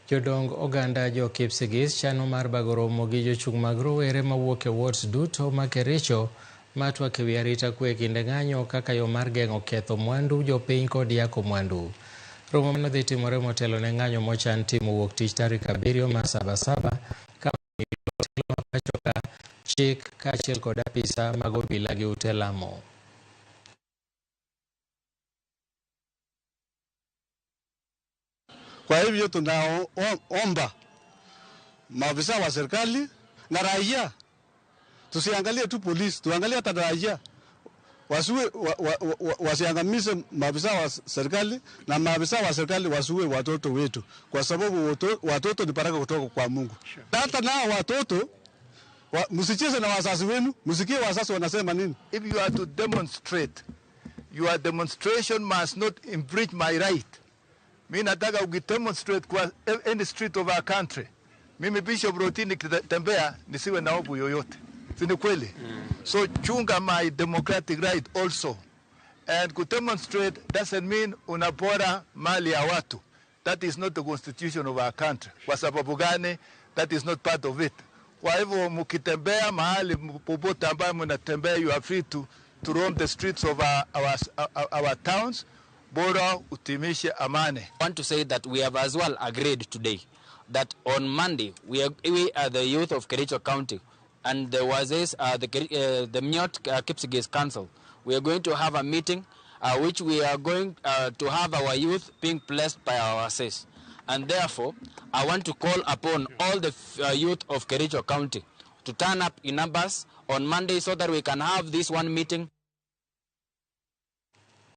Jodong oganda jo Kipsigis chano mar bago romo gi jochung' mag rowere mawuok e wards duto ma Kericho ma twak ewi arita kwe e kinde ng'anyo kaka yo mar geng'o ketho mwandu jopiny kod yako mwandu. Romo mano dhi timore motelo ne ng'anyo mochan timo wuok tich tarik 7 mar Sabasaba ka jotelo ma pachoka chik kaachiel kod apisa mag obila gi ute lamo. Kwa hivyo tunaomba maafisa wa serikali na raia, tusiangalie tu polisi, tuangalie hata raia wasiwe wasiangamize maafisa wa serikali na maafisa wa serikali wasiue watoto wetu, kwa sababu watoto ni baraka kutoka kwa Mungu. Hata nao watoto msicheze na wazazi wenu, msikie wazazi wanasema nini. If you are to demonstrate, your demonstration must not infringe my right. Mi nataka ukidemonstrate kwa any street of our country. Mimi Bishop Rotich nikitembea nisiwe na hofu yoyote. Si ni kweli? So chunga my democratic right also. And to demonstrate doesn't mean unapora mali ya watu. That is not the constitution of our country. Kwa sababu gani? That is not part of it. Kwa hivyo mkitembea mahali popote ambayo mnatembea, you are free to roam the streets of our towns. Bora utimishe amani. I want to say that we have as well agreed today that on Monday we are the youth of Kericho County and the Wazes, the Miot Kipsigis Council. We are going to have a meeting which we are going to have our youth being blessed by our Wazes. And therefore, I want to call upon all the youth of Kericho County to turn up in numbers on Monday so that we can have this one meeting.